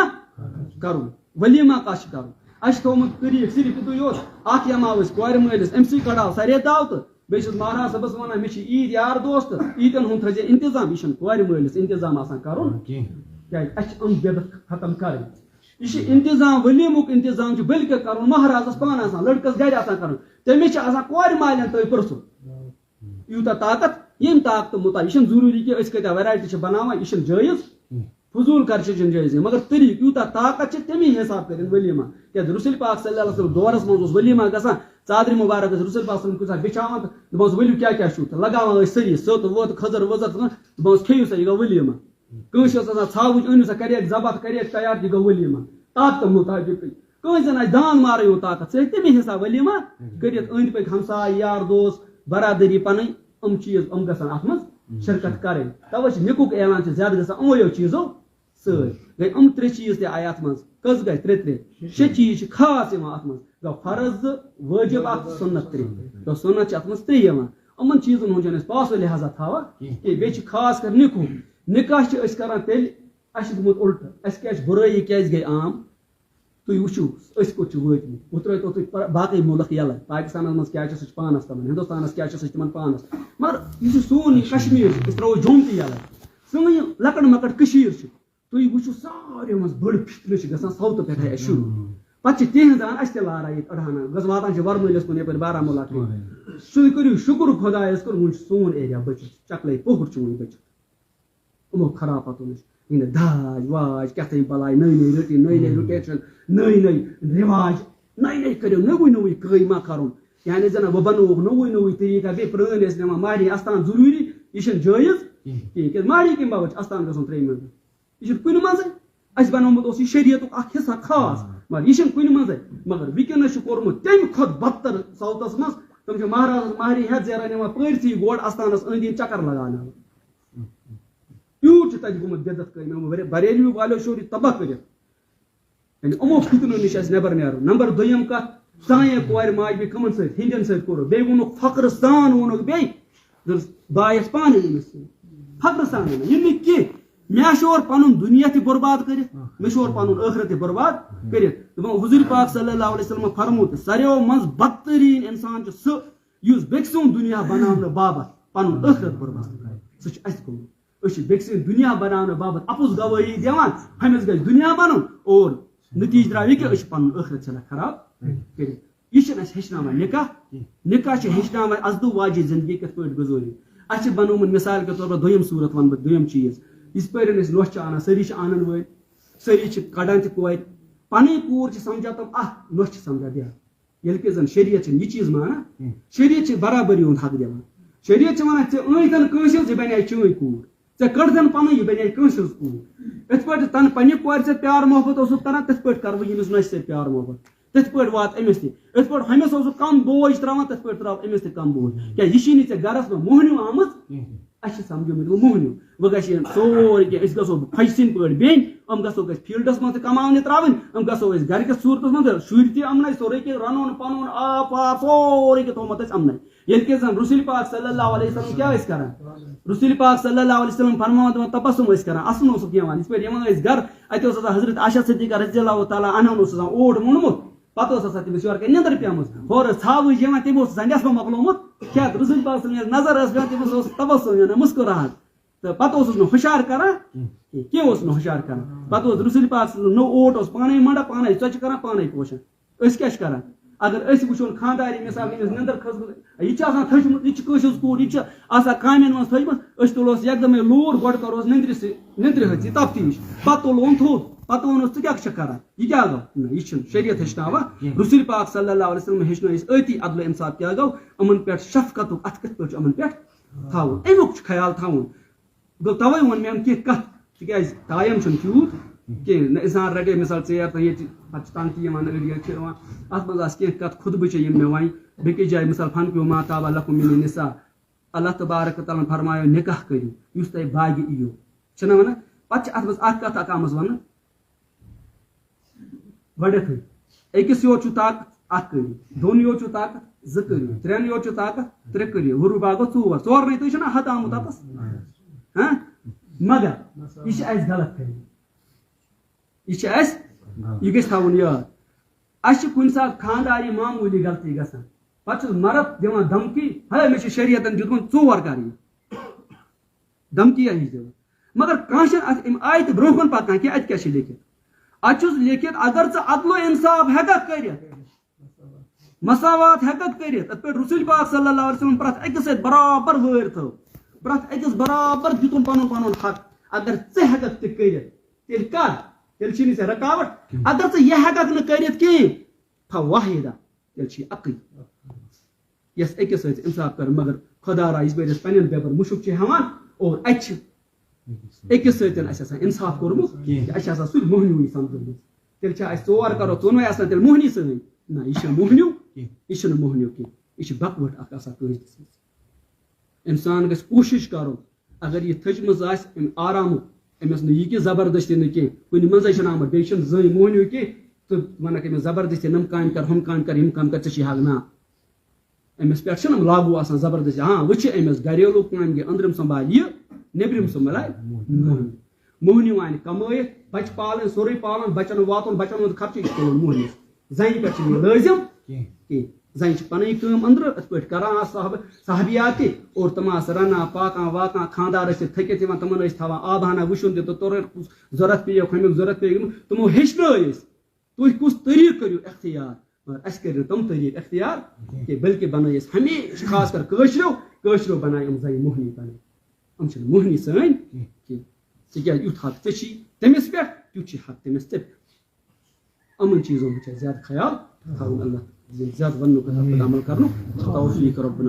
کرُن۔ ؤلیٖما کَس چھِ کرُن؟ اَسہِ چھِ تھوٚومُت طریٖقہٕ صرف یِتُے یوت، اکھ یَماو أسۍ کورِ مٲلِس، أمۍ سٕے کڑاو سارے داو تہٕ بیٚیہِ چھُس مہراز صٲبَس وَنان، مےٚ چھِ عیٖد یار دوست، عیٖدَن ہُنٛد تھٲیزِ اِنتظام، یہِ چھُنہٕ کورِ مٲلِس اِنتظام آسان کَرُن کِہیٖنۍ۔ کیٛازِ اَسہِ چھِ یِم بدعت ختم کَرٕنۍ۔ یہِ چھِ اِنتظام، ؤلیٖمُک اِنتظام چھُ بٔلکہِ کَرُن مہرازَس پانہٕ آسان، لٔڑکَس گَرِ آسان کَرُن۔ تٔمِس چھِ آسان کورِ مالٮ۪ن تام پِرٛژھُن۔ یوٗتاہ طاقت، ییٚمہِ طاقتہٕ مُطابِق۔ یہِ چھُنہٕ ضروٗری کہِ أسۍ کۭتیٛاہ variety چھِ بَناوان، یہِ چھُنہٕ جٲیِز۔ فضوٗل خرچہِ چھُنہٕ جٲیِز، مگر طریٖقہٕ یوٗتاہ طاقت چھِ، تَمی حساب کٔرِنۍ ؤلیٖما۔ کیٛازِ رسول پاک صلی اللہ علیہ وسلم دورس منٛز اوس ؤلیٖما گژھان، ژادرِ مُبارک ٲسۍ رسول پاک صلی اللہ علیہ وسلم کُنہِ ساتہٕ بِچھاوان تہٕ دَپان اوس، "ؤلِو کیٛاہ کیٛاہ چھُو؟" تہٕ لگاوان ٲسۍ سٲری سٔت ووت، کھٔزٕر ؤزٕر تہٕ دَپان اوس، "کھیٚیِو سا، یہِ گوٚو ؤلیٖما۔" کٲنٛسہِ ٲس آسان ژھاوٕج، أنِو سا، کَریکھ ذبح تہٕ کَریکھ تیار، یہِ گوٚو ؤلیٖما۔ طاقتہٕ مُطابِقٕے۔ کٲنٛسہِ زَن آسہِ دان مارٕے یوت طاقت، سُہ ہیٚکہِ تَمی حساب ؤلیٖما کٔرِتھ۔ أنٛدۍ پٔکۍ ہمساے، یار دوس، برادٔری پَنٕنۍ، یِم چیٖز، یِم گژھن اَتھ منٛز شرکت کَرٕنۍ۔ تَوَے چھِ نِکُک اعلان چھِ زیادٕ گژھان یِمویو چیٖزو سۭتۍ۔ گٔے یِم ترٛےٚ چیٖز تہِ آیہِ اَتھ منٛز۔ کٔژ گٔے؟ ترٛےٚ ترٛےٚ۔ شےٚ چیٖز چھِ خاص یِوان اَتھ منٛز۔ گوٚو فرض زٕ، وٲجِب اَکھ، سُنت ترٛےٚ۔ گوٚو سُنت چھِ اَتھ منٛز ترٛےٚ یِوان۔ یِمَن چیٖزَن ہُنٛد چھُنہٕ أسۍ پاسہٕ لحاظہ تھاوان کینٛہہ۔ بیٚیہِ چھِ خاص کر نِکُح۔ نِکاح چھِ أسۍ کَران تیٚلہِ، اَسہِ چھِ گوٚمُت اُلٹہٕ۔ اَسہِ کیٛاہ چھِ بُرٲیی کیٛازِ گٔے عام؟ تُہۍ وٕچھِو، أسۍ کوٚت چھِ وٲتمٕتۍ۔ وۄنۍ ترٛٲیتو تُہۍ پا-، باقٕے مُلک یَلَے۔ پاکِستانَس منٛز کیٛاہ چھِ، سُہ چھِ پانَس تِمَن۔ ہِندُستانَس کیٛاہ چھِ، سُہ چھِ تِمَن پانَس۔ مگر یُس یہِ سون یہِ کشمیٖر چھُ، أسۍ ترٛاوو جوٚم تہِ یَلَے۔ سٲنۍ یہِ لۄکٕٹ مۄکٕٹ کٔشیٖر چھِ، تُہۍ وٕچھِو، ساروِیو منٛز بٔڑ فِتنہٕ چھِ گژھان ساوتھٕ پٮ۪ٹھَے اَسہِ شروٗع۔ پَتہٕ چھِ تِہِنٛز اَنان، اَسہِ تہِ لاران ییٚتہِ أڑہَنا۔ گٔژھ واتان چھِ وَرمٲلِس کُن یَپٲرۍ بارہمولہ کِنۍ۔ سُہ کٔرِو شُکُر خۄدایَس کُن، وٕنہِ چھُ سون ایریا بٔچِتھ، چَکلَے پوٚہَر چھُ وٕنہِ بٔچِتھ۔ یِمو خرافاتو نِش۔ یہِ نہٕ داج واج کیٛاہ تام بَلاے، نٔے نٔے رٔٹِنۍ، نٔے نٔے ہُم۔ روٹیشن، نٔے نٔے رِواج، نٔے نٔے کٔرِو، نوٚوُے نوٚوُے کٲیمہ کَرُن۔ یعنی زَن وۄنۍ بَنووُکھ نوٚوُے نوٚوُے طریٖقہ، بیٚیہِ پرٛٲنۍ ٲسۍ نِوان مہرِنۍ اَستان ضروٗری، یہِ چھُنہٕ جٲیِز کِہیٖنۍ۔ کِہیٖنۍ۔ کیٛازِ مہرِنۍ کَمہِ باپَتھ چھِ اَستان گژھُن ترٛیٚیہِ منٛزٕ؟ یہِ چھُنہٕ کُنہِ منٛزٕے۔ اَسہِ بَنوومُت اوس یہِ شریعتُک اَکھ حصہ خاص، آ۔ مگر یہِ چھُنہٕ کُنہِ منٛزٕے۔ مگر وٕنکیٚنَس چھُ کوٚرمُت تَمہِ کھۄتہٕ بدتر صوتَس منٛز، تِم چھِ مہرازَس مہرِنۍ ہٮ۪تھ زیران نِوان پٲرۍسٕے گۄڈٕ اَستانَس أنٛدۍ أنٛدۍ چکر لگاوناوان۔ یوٗت چھُ تَتہِ گوٚمُت بدعت کٲم، یِمو بریلوی والیو شوٗر یہِ تباہ کٔرِتھ۔ یعنی یِمو فتنو نِش آسہِ نٮ۪بر نیرُن۔ نمبر دوٚیِم کَتھ، سانہِ کورِ ماجہِ بیٚیہِ کَمَن سۭتۍ؟ ہِندٮ۪ن سۭتۍ کوٚرُکھ۔ بیٚیہِ ووٚنُکھ فخرٕ سان، ووٚنُکھ بیٚیہِ، دوٚپُس، بہٕ آیَس پانَے أمِس سۭتۍ۔ فخرٕ سان ووٚنُکھ۔ یہِ نہٕ کینٛہہ، مےٚ شور پَنُن دُنیا تہِ برباد کٔرِتھ، مےٚ شور پَنُن ٲخرت تہِ برباد کٔرِتھ۔ دوٚپُن، حضوٗرِ پاک صلی اللہ علیہ وسلم فرموو تہٕ ساروِیو منٛز بدتریٖن اِنسان چھُ سُہ، یُس بیٚکہِ سُنٛد دُنیا بناونہٕ باپتھ پَنُن ٲخرت برباد کرِ۔ سُہ چھُ اَسہِ گوٚمُت۔ أسۍ چھِ بیٚکہِ سٕنٛدِ دُنیا بناونہٕ باپتھ اَپُز گوٲہی دِوان، ہُمِس گژھِ دُنیا بنُن اور نتیٖجہٕ درٛاو یہِ کہِ أسۍ چھِ پَنُن ٲخرت ژھٕنان خراب کٔرِتھ۔ یہِ چھِنہٕ اَسہِ ہیٚچھناوان نِکاح کینٛہہ۔ نِکاح چھِ ہیٚچھناوان اَسہِ دُ واجہِ زِندگی کِتھ پٲٹھۍ گُزٲرِو۔ اَسہِ چھِ بنوومُت، مثال کے طور پر، دوٚیِم صوٗرت وَنہٕ بہٕ، دوٚیِم چیٖز۔ یِتھ پٲٹھۍ أسۍ نۄش چھِ اَنان، سٲری چھِ اَنَن وٲلۍ، سٲری چھِ کَڑان تہِ کورِ۔ پَنٕنۍ کوٗر چھِ سَمجھان تِم اَکھ، نۄش چھِ سَمجھان بیٛاکھ۔ ییٚلہِ کہِ زَن شریعت چھِنہٕ یہِ چیٖز مانان، ہُم۔ شریعت چھِ برابری ہُنٛد حق دِوان۔ شریعت چھِ وَنان، ژےٚ أنۍ تَن کٲنٛسہِ ہٕنٛز، یہِ بَنے چٲنۍ کوٗر۔ ژےٚ کٔڑ تَن پَنٕنۍ، یہِ بَنے کٲنٛسہِ ہٕنٛز کوٗر۔ یِتھ پٲٹھۍ تَن پنٛنہِ کورِ سۭتۍ پیار محبت اوسُکھ کَران، تِتھ پٲٹھۍ کَرٕ بہٕ ییٚمِس نۄشہِ سۭتۍ پیار محبت۔ تِتھ پٲٹھۍ وات أمِس تہِ۔ یِتھ پٲٹھۍ ہُمِس اوسُکھ کَم بوج ترٛاوان، تِتھ پٲٹھۍ ترٛاو أمِس تہِ کَم بوج۔ کیٛازِ یہِ چھِی نہٕ ژےٚ گَرَس منٛز موٚہنیوٗ آمٕژ۔ کِہیٖنۍ۔ اَسہِ چھِ سَمجھومُت یِمو موٚہنیوٗ۔ وۄنۍ گژھِ یہِ سورُے کینٛہہ، أسۍ گژھو خۄجہِ سٕنٛدۍ پٲٹھۍ بیٚنۍ، یِم گژھو أسۍ فیٖلڈَس منٛز تہِ کَماونہِ ترٛاوٕنۍ، یِم گژھو أسۍ گَرِ کِس صوٗرتَس منٛز تہِ، شُرۍ تہِ اَمنَے، سورُے کینٛہہ رَنُن پَنُن، آب واب، سورُے کینٛہہ تھوٚومُت اَسہِ اَمنَے۔ ییٚلہِ کہِ زَن رسول پاک صلی اللہ علیہ وسلم کیٛاہ ٲسۍ کَران؟ رسول پاک صلی اللہ علیہ وسلم فرماوان دَپان، تبسم ٲسۍ کَران، اَسُن اوسُکھ یِوان۔ یِتھ پٲٹھۍ یِوان ٲسۍ گَرٕ، اَتہِ اوس آسان حضرت عائشہ صدیقہ رضی اللہ تعالیٰ عنہا اوس آسان اوٹ مونمُت، پَتہٕ اوس آسان تٔمِس یورٕ کَنہِ نیٚنٛدٕر پیمٕژ، ہورٕ ٲس ژھاوٕج یِوان، تٔمۍ اوس آسان نٮ۪صفہٕ مۄکلومُت کھٮ۪تھ۔ رسول پاک صلی اللہ علیہ وسلم ییٚلہِ نظر ٲس پٮ۪وان، تٔمِس اوس تبسم یِوان، مسکراہٹ۔ تہٕ پَتہٕ اوسُس نہٕ ہُشار کَران کینٛہہ، کینٛہہ اوس نہٕ ہُشار کَران۔ پَتہٕ اوس رسول پاک صلی اللہ علیہ وسلم نوٚو اوٹ اوس پانَے مَنڈان، پانَے ژۄچہِ کَران، پانَے پوشان۔ أسۍ کیٛاہ چھِ کَران؟ اگر أسۍ وٕچھون خانٛدارِنۍ، مثال، أمِس نیٚنٛدٕر کھٔژمٕژ، یہِ تہِ چھِ آسان تھٔجمٕژ، یہِ تہِ چھِ کٲنٛسہِ ہٕنٛز کوٗر، یہِ تہِ چھِ آسان کامٮ۪ن منٛز تھٔجمٕژ، أسۍ تُلوس یَکدَمٕے لوٗر، گۄڈٕ کَروس نیٚنٛدرِ سۭتۍ، نیٚنٛدرِ ہٕنٛز یہِ تفتیٖش، پَتہٕ تُلون تھوٚد، پَتہٕ ووٚنُس، "ژٕ کیٛاہ چھَکھ کَران؟ یہِ کیٛاہ گوٚو؟" نہ، یہِ چھُنہٕ شریعت ہیٚچھناوان۔ کینٛہہ۔ رسول پاک صلی اللہ علیہ وسلم ہیٚچھنٲو أسۍ أتی عدل و انصاف کیٛاہ گوٚو، یِمَن پٮ۪ٹھ شفقتُک اَتھ کِتھ پٲٹھۍ چھُ یِمَن پٮ۪ٹھ تھاوُن، اَمیُک چھُ خیال تھاوُن۔ گوٚو، تَوَے ووٚن مےٚ یِم کینٛہہ کَتھ، تِکیٛازِ ٹایم چھُنہٕ تیوٗت کینٛہہ۔ نہ، اِنسان رَٹہِ مثال ژیر تام ییٚتہِ، پَتہٕ چھِ تنٛگ تہِ یِوان، أڑۍ أڑۍ چھِ یِوان۔ اَتھ منٛز آسہٕ کینٛہہ کَتھ خطبہٕ چھِ یِم مےٚ وَنہِ، بیٚکِس جایہِ مثال، "فَانکِحوٗ ما طاب لَکُم مِنَ النِّسَاءِ"، اللہ تبارک و تعالیٰ ہَن فرمایو، نِکاح کٔرِو، یُس تۄہہِ باغہِ یِیو۔ چھِنہ وَنان؟ پَتہٕ چھِ اَتھ منٛز اَکھ کَتھ اَکھ آمٕژ وَننہٕ۔ گۄڈٕنیتھٕے أکِس یوت چھُ طاقت، اکھ کٔرِو۔ دۄن یوت چھُ طاقت، زٕ کٔرِو۔ ترٛٮ۪ن یوت چھُ طاقت، ترٛےٚ کٔرِو۔ ہُہ رُبا گوٚو ژور۔ ژورنٕے تُہۍ چھِو نہ حد آمُت اَتَس؟ ہاں؟ مگر یہِ چھِ اَسہِ غلط فہمی۔ یہِ چھِ اَسہِ، یہِ گژھِ تھاوُن یاد۔ اَسہِ چھِ کُنہِ ساتہٕ خانٛداری معموٗلی غلطی گژھان۔ پَتہٕ چھُس مرد دِوان دھمکی، "ہے، مےٚ چھُ شریعتن دیُتمُت ژور کَرنہِ۔" دھمکیہ ہِش دِوان۔ مگر کانٛہہ چھَنہٕ اَتھ اَمہِ آیتہِ برٛونٛہہ کُن پَکان کینٛہہ، اَتہِ کیٛاہ چھِ لیکھِتھ؟ اَتہِ چھُس لیکھِتھ، اگر ژٕ عدل و انصاف ہٮ۪کَکھ کٔرِتھ، مساوات ہٮ۪کَکھ کٔرِتھ، یِتھ پٲٹھۍ رسول پاک صلی اللہ علیہ وسلم پرٛٮ۪تھ أکِس سۭتۍ برابر وٲرۍ تھٲو، پرٛٮ۪تھ أکِس برابر دیُتُن پَنُن پَنُن حق، اگر ژٕ ہٮ۪کَکھ تہِ کٔرِتھ، تیٚلہِ کَر؟ تیٚلہِ چھِی نہٕ ژےٚ رُکاوَٹ۔ اگر ژٕ یہِ ہٮ۪کَکھ نہٕ کٔرِتھ کِہیٖنۍ، تھاو واحدہ۔ تیٚلہِ چھِ یہِ اَکٕے۔ یَس أکِس سۭتۍ اِنصاف کَرُن، مگر خۄدا را یِژ پٲٹھۍ أسۍ پنٛنٮ۪ن بٮ۪بَر مُشُک چھِ ہٮ۪وان، اور اَتہِ چھِ أکِس سۭتۍ اَسہِ آسان اِنصاف کوٚرمُت، کینٛہہ۔ اَسہِ چھِ آسان سُہ تہِ موٚہنیوٗے سَمجھومُت۔ تیٚلہِ چھِ اَسہِ ژور کَرو، ژوٚنوَے آسان تیٚلہِ موٚہنی سٲنۍ۔ نہ، یہِ چھِنہٕ موٚہنیوٗ، کینٛہہ۔ یہِ چھِنہٕ موٚہنیوٗ کینٛہہ، یہِ چھِ بَکوَٹ اَکھ آسان کٲنٛسہِ دِژمٕژ۔ اِنسان گژھِ کوٗشِش کَرُن، اگر یہِ تھٔجمٕژ آسہِ، أمۍ آرامُک، أمِس نہٕ یہِ کہِ زبردستی نہٕ کینٛہہ، کُنہِ منٛزَے چھُنہٕ آمُت، بیٚیہِ چھُنہٕ زٔنۍ موٚہنیوٗ کینٛہہ، تہٕ وَنَکھ أمِس زبردستی، نَم کامہِ کَر، ہُم کامہِ کَر، یِم کامہِ کَر، ژےٚ چھِ حق، نہ۔ أمِس پٮ۪ٹھ چھِنہٕ یِم لاگوٗ آسان زبردستی۔ ہاں، وۄنۍ چھِ أمِس گَریلوٗ کامہِ گٔے أنٛدرِم سنٛبھالہِ یہِ، نیٚبرِم سنٛبھالہِ موٚہنیوٗ۔ موٚہنیوٗ اَنہِ کَمٲیِتھ، بَچہٕ پالٕنۍ، سورُے پالُن، بَچَن واتُن، بَچَن ہُنٛد خرچہٕ، یہِ چھُ تُلُن موٚہنِوِس۔ زَنہِ پٮ۪ٹھ چھُنہٕ یہِ لٲزِم کینٛہہ۔ کینٛہہ۔ زَنہِ چھِ پَنٕنۍ کٲم أنٛدرٕ، یِتھ پٲٹھۍ کَران آسہٕ صحابہٕ، صحابیات تہِ، اور تِم آسہٕ رَنان، پاکان، واکان، خانٛدار ٲسِکھ تھٔکِتھ یِوان، تِمَن ٲسۍ تھاوان آبہٕ ہنا وٕچھُن تہِ تہٕ تورٕ کُس ضوٚرَتھ پیٚیو، ہُمیُک ضوٚرَتھ پیٚیو، تِمو ہیٚچھنٲے أسۍ۔ تُہۍ کُس طریٖقہٕ کٔرِو اختیار؟ مگر اَسہِ کٔرۍ نہٕ تِم طریٖقہٕ اختیار کینٛہہ، بلکہِ بَنٲے اَسہِ ہمیشہِ، خاص کر کٲشرٮ۪و، کٲشرٮ۪و بَنایہِ یِم زَنہِ موٚہنی پَنٕنۍ۔ یِم چھِنہٕ موٚہنی سٲنۍ کینٛہہ۔ ژےٚ کیٛاہ یُتھ حق ژےٚ چھی تٔمِس پٮ۪ٹھ، تیُتھ چھی حق تٔمِس ژےٚ پٮ۪ٹھ۔ یِمن چیٖزن ہُنٛد چھُ اَسہِ زیادٕ خیال تھاوُن۔ اللہ دِیِن زیادٕ وننُک تہٕ عمل کرنُک توفیٖق ربنا۔